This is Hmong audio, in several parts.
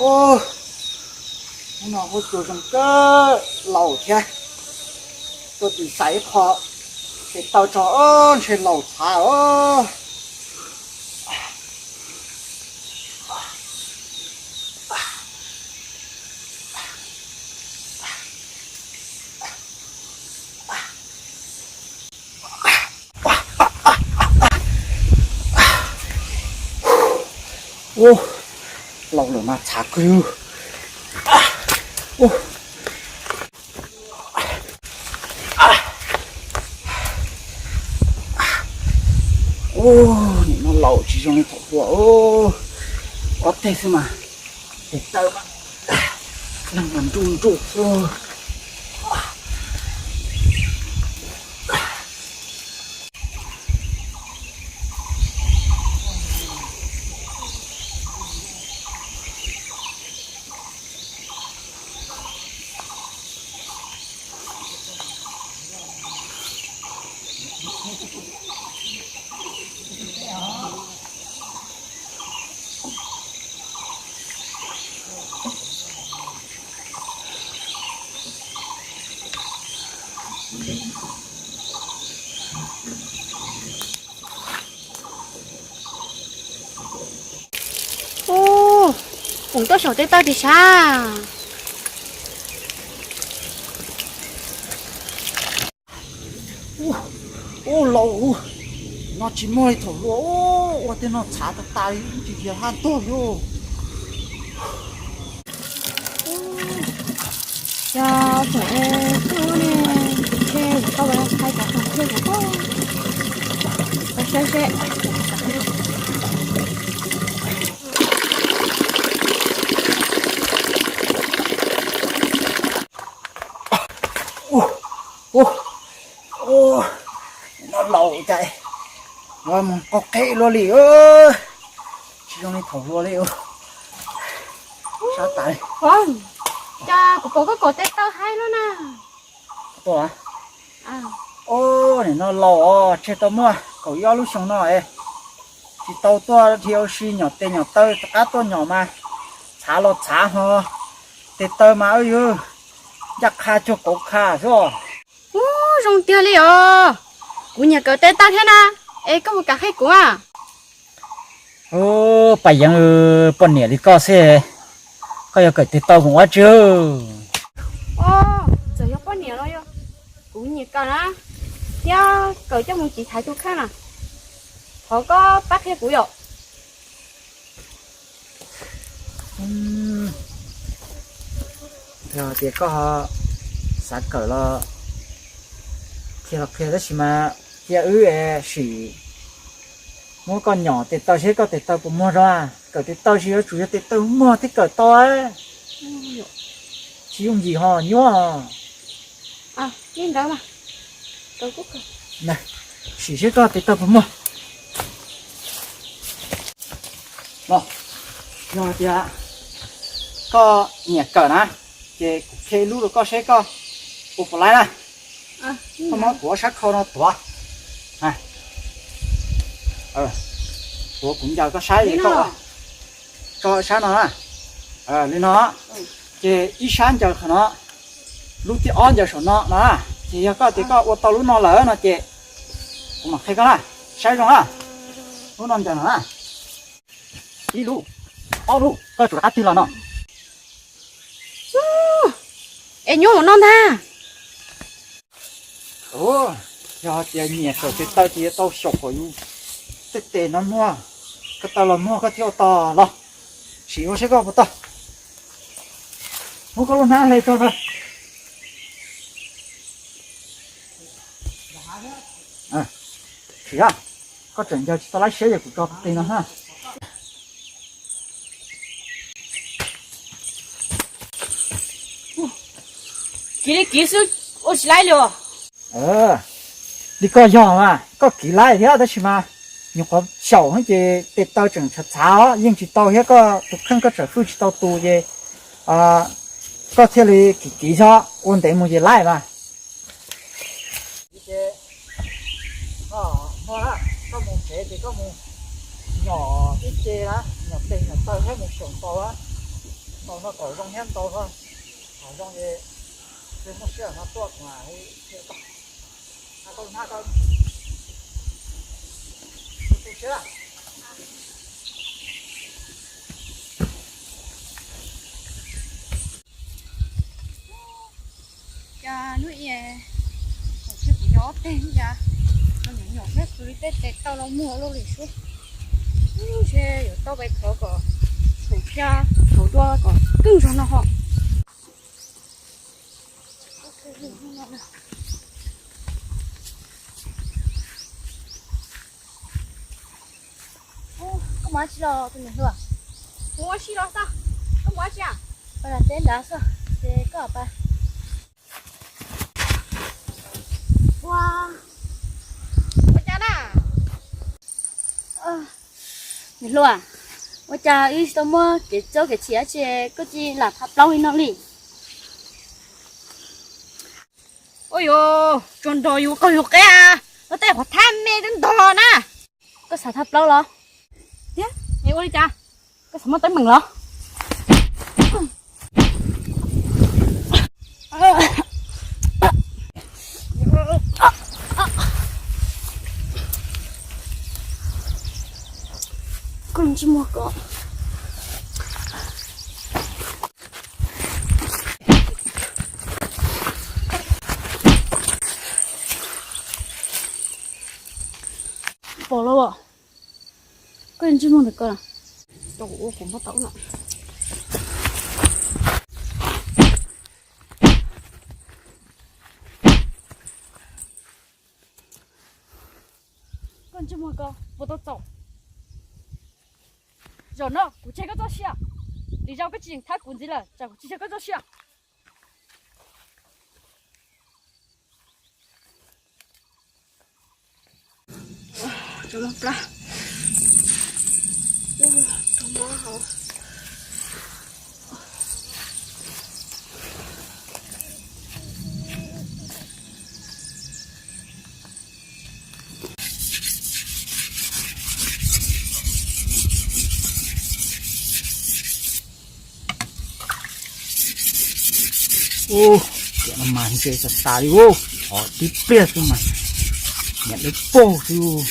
Ub, hnub no huab cua zoo kawg laus thiab. Tuaj dim xais ib qho tes taw tso, ntshe laus txhav os. Ub, laus lawm mas txhav kawg. Ub, nim no laus tsis zoo li thaum hluas. Ob teg xwb mas tes taw mas leeg mas nruj nruj xwb. Ub, ub, tuaj saum tej taw tis sav. Ub, laus, no tsis muaj li thaum hluas, ua tej no txhav tas tas li, tsis yog haj tuag li. Yog tseem tuaj ne, ntshe koj ua txhais cov khoom thiaj yog tuaj. Koj saib seb. Ub, ub, ub, no laus cas yuav mus qaug qe luaj li, tsis zoo li thaum hluas li. Sab tas li. Cas kuv pom koj kom tej taw haib lub na. Tuaj, ub, nim no laus os, tseg tau muaj kaum ib ob lub xyoo no es tsis tau tuaj dhia ua si nyom tes nyom taw, rov qab tuaj nyom mas txhav los txhav ho, tes taw mas ub yug ncaj qha cuag kauv qha xwb os. Ub, zoo tiag li os. Kuv nyiam kawm tej taw thiab na, es koj mus kam qhia kuv a. Ub, Paj Yeev, poj niam li koj xwb, koj yuav kawm tes taw mus ua dab tsi? Os, txawm yog poj niam los yog, kuv nyiam kawm na, thiab kawm coj mus tiv thaiv tus kheej na. Thov koj pab qhia kuv yom. Yog tias koj xav kawm los qhia los qhia, tab sis mas cia wb sim muab koj nyom tes taw seb koj tes taw puas muag zog. Kawm tes taw tsis yuav tsum yog tes taw muag thiaj kawm tau, tsis yooj yim ho nyuaj. Sim seb koj tes taw puas muag. Los, yog tias koj nyiam kawm na, ces kuv qhia ib lub rau koj seb koj puas laib na. Koj muab kuv ob sab khau no tuav. Tuav kuv ncaws koj sab, koj tso sab no na. Li no, ces ib sab ncaws qhov no, lub thib ob ncaws saum no no. Ces yog koj tias koj ua tau lub no lawm no ces kuv mam qhia koj na. Saib zoo na, lub no ncaws no na. Ib lub, ob lub, koj tsum rov qab tig los no. Es nyuaj ua no ntag. Yog tias nyiam kawm tes taw ces yuav tau xyaum kom yus tej tes no muag, ko taw los muag koj thiaj ua tau los. Sim ua seb koj puas tau. Muab koj lub hnab hle tso ntawd. Sim, koj tseem ncaws tsis tau lab siab ces kuv tso tes no na. Kiv li kiv xwb, ua tsis laib li os. Li koj yog mas koj kiv laib thiab tab sis mas nyuam qhuav xyaum ces tes taw tseem tshav txhav os, yeej tsis tau thiab koj tus kheej koj tseem hwj tsis tau tus ces koj thiaj li kiv kiv xwb, ua ntev mus ces laib mas. Ces koj mus tsev ces koj mus nyom ib ce na, nyom tes nyom taw thiab mus xyaum tau na. No kom zoo thiab ntau, kom zoo es muaj siab no tuaj kuv mam li qhia koj, koj hnab koj tu siab. Cas hnub i thaum twg kuv yog ob teg cas nyuam nyuam thiab kuv li tej tes taw los muag loj li sub. Ntshe yuav tau pais khov kom thaum thiab thaum dua kom kawg zog no ho. Koj mus dab tsi los tus niam hluas? Kuv ua si los xwb. Koj mus dab tsi? Pais nram teb nrad xwb ces koj pais. Ua, ua cas na? Niam hluas, ua cas wb tsis tau muaj kev txob kev chim dab tsi koj cia li lam thav plaub li no li? Ua yus tsuas nrog yus qaug yus qeb, no tej qhov thab me twb ntog los na. Koj xav thav plaub los? Tiag, es ua li cas? Koj xav muaj teeb meem los? Koj tsis muag ko. Pom los, koj tsis muag ntawm ko. Rau kuv ua kuv npaj tau no. Koj tsis muag ko puas tau txaus? Zaum no kuv tseg koj txoj sia. Lwm zaus koj tsis yeem thab kuv ntxiv lawm tsam kuv tsis tseg koj txoj sia. Ub, tiam no mas ntse tas tas li ub, hov tib pliag xwb mas niam dawb paug xwb.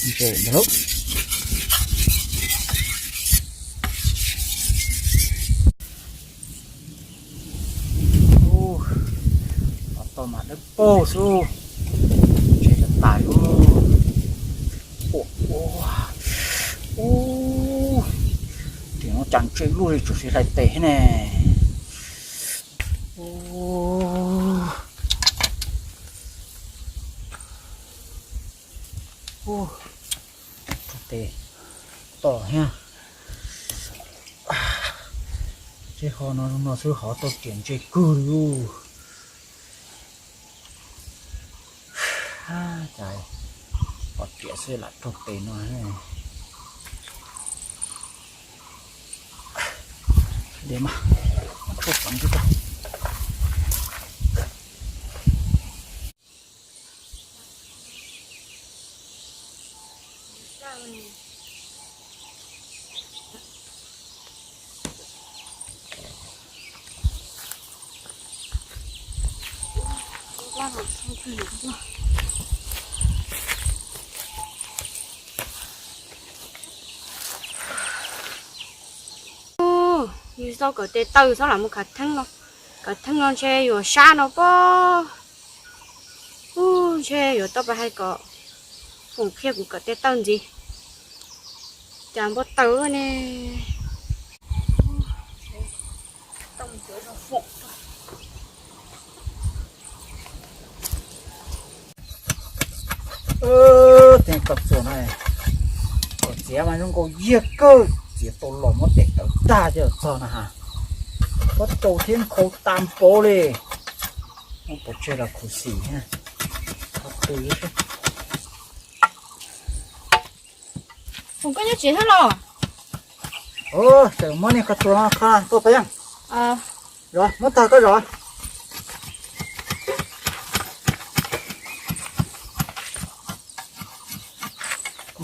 Ntse ntag lauj. Ub, hov tau mas dawb paug xwb, ntse tas tas li ub. Ua, ua, ub, tiam no cas ntse luaj li tsuas siv hlais tes thiab ne. Ub, ub, rau tes tom thiab. Tej ho no zoo no xwb hov tau riam ntse kawg li ub. Cas pom riam xwb lam raug tes no. Li mas, tshuaj txeev twb tau. Yus txhob kawm tes taw, txhob lam mus khav theeb no, khav theeb no ntshe yuav sab no pob. Ub, ntshe yuav tau pais hais kom Foom qhia kuv kawm tes taw ntxiv. Cas npau taws ne. Tej kom txuas no, kom txiav mas zoo nkaus yiag kawg, txiav tau los muab tes tawv tag coj txog na has. Pob tau thiab nkhaus tas npaum li. Muab pov tseg los khuv xim thiab. Qhov twg xwb. Foom, koj nyob tsev thiab los? Tseem muab niag koj tsuas no kha tuaj pab yeej. Zov, muab tag koj zov.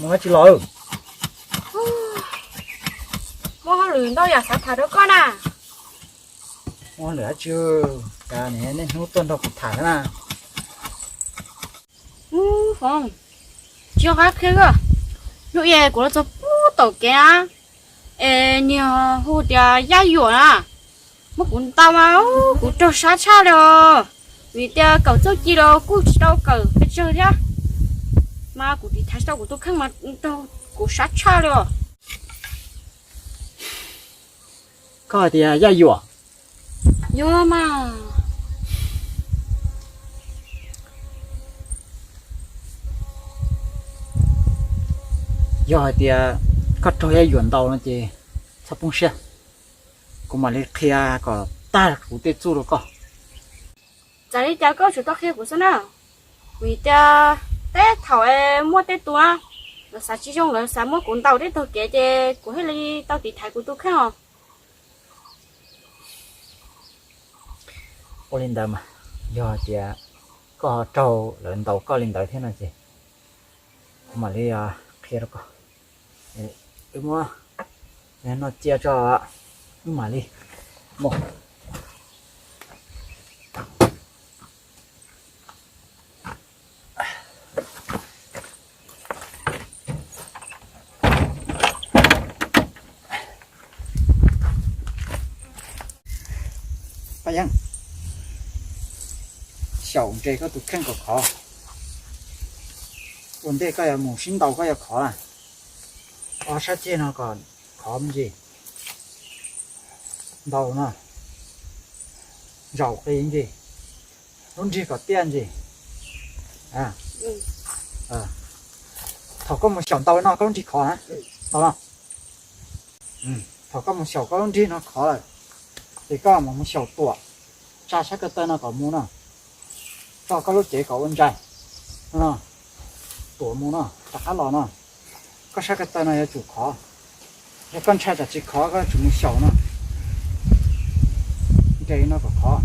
Mus dab tsi los? Lwm ntau yam xav tham rau koj na. Muaj lwm dab tsi, cas niaj hnub tuaj nrog kuv tham na? Ub, Foom, tsis nco qab qhia koj. Hnub ib kuv los txog pub tom kev na, es niag hu tias Yaj Yuam na, muab kuv ntaus mas kuv raug sab tshaj li os. Vim tias kawm txuj ci los kuj tsis tau kawm pes tsawg thiab, mas kuv tiv thaiv tsis tau kuv tus kheej mas raug kuv sab tshaj li os. Koj hais tias Yaj Yuam? Yog mas. Yog hais tias koj raug Yaj Yuam ntaus no ces txhob poob siab, kuv mam li qhia kom tag kuv tej txuj rau koj. Txawm li cas koj tsum tau qhia kuv xwb na, vim tias tej thaum es muaj tej tus na, lawv xav tsis zoo, lawv xav muab kuv ntaus tej tag kev ces kuv thiaj li tau tiv thaiv kuv tus kheej os. Ua li ntawd mas, yog tias koj ho raug lawv ntaus koj li ntawd thiab no ces kuv mam li qhia rau koj. Wb muab no cia tso, wb mam li mus. Paj Yeeb, xyaum nres koj tus kheej kom khov. Ua ntej koj yuav mus sib ntaus koj yuav khov na. Ob sab ceg no kom khov me ntsis. Ntaus no, zaum qis ntsis, lub nrig kom tiaj ntsis. Thaum koj mus xyaum ntaus no koj lub nrig khov na, ntaus no. Thaum koj mus xyaum koj lub nrig no khov lawm, ces koj mam mus xyaum tuam, tsa sab ko taw no kom mus no, tso koj lub cev kom ua ntsais no, tuam mus no, rov qab los no. Koj sab ko taw no yuav tsum khov. Yog koj ntshai tsam tsis khov koj yuav tsum mus xyaum no, nres no kom khov,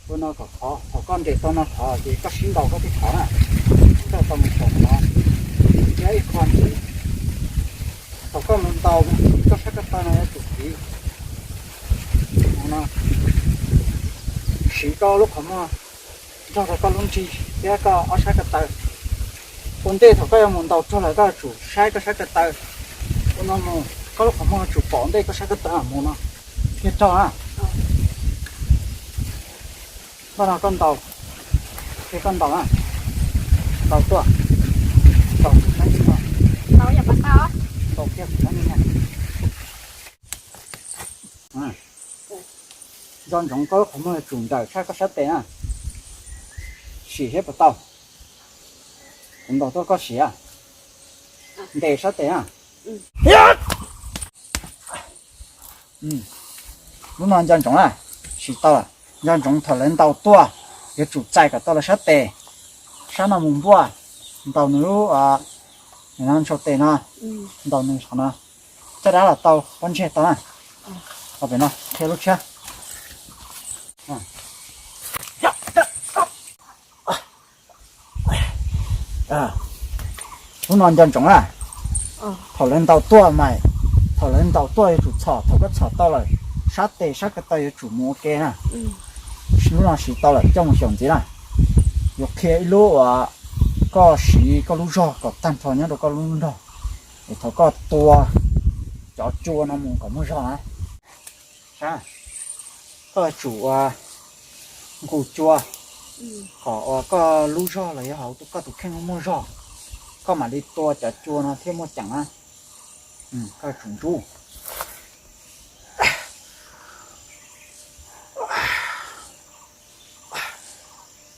ua no kom khov. Thaum koj nres tau no khov ces koj sib ntaus koj thiaj khov na. Koj tau mus xyaum no, thiab ib qho ntxiv, thaum koj mus ntaus koj sab ko taw no yuav tsum siv, siv koj lub qhov muag nrog rau koj lub nrig thiab koj ob sab ko taw. Ua ntej thaum koj yuav mus ntaus raug lawm koj yuav tsum saib koj sab ko taw. Ua no mus koj lub qhov muag yuav tsum pom ntej koj sab ko taw mus no, thiaj raug na. Npaj no koj ntaus, thiab koj ntaus na, ntaus tuaj, ntaus kuv sab nrig no, ntaus kiag kuv sab nrig no. Nco ntsoov koj lub qhov muag yuav tsum nrawm tshaj koj sab tes na. Sim seb puas tau. Kuv ntaus tuaj koj sim. Ntes sab tes na. Lub no nco ntsoov na, sim tau lawm. Nco ntsoov thaum lawv ntaus tuaj, yuav tsum txais kom tau lawv sab tes, sab no mus npuaj, ntaus nws lub, nws no ntshau tes no, ntaus nws qhov no, caj dab los tau, pob ntseg tau na. Qhov pem no qhia lub tshiab. Lub no nco ntsoov na. Thaum lawv ntaus tuaj mas, thaum lawv ntaus tuaj yuav tsum txhom, thaum koj txhom tau lawm, sab tes sab ko taw yuav tsum mus ua ke na. Lub no siv tau lawm coj mus xyaum ntxiv na. Yuav qhia ib lub uas koj siv koj lub zog kom tag nrho nyob rau koj lub nrog, es thaum koj tua cov cua no mus kom muaj zog na. Koj yuav tsum ua nqus cua kom uas koj lub zog los yog hauv koj tus kheej muaj zog, koj mam li tua cov cua no thiaj muaj ceem na. Koj yuav tsum ntsub.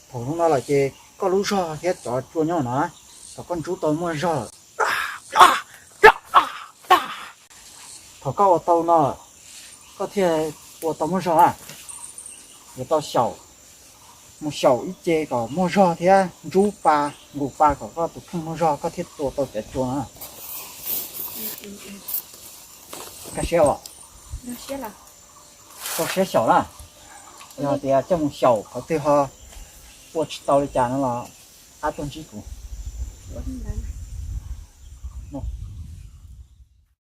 Thaum hnub no lawm ces koj lub zog thiab cov cua nyob no, thaum koj ntsub tau muaj zog lawm, thaum koj ua tau no, koj thiaj ua tau muaj zog na. Yuav tau xyaum, mus xyaum ib ce kom muaj zog thiab ntsub pa, nqus pa kom koj tus kheej muaj zog koj thiaj tua tau cov cua na. Kaj siab os. Tau siab xyaum na. Yog tias coj mus xyaum qhov twg ho ua tsis tau li cas no los ab tuaj ntsib kuv.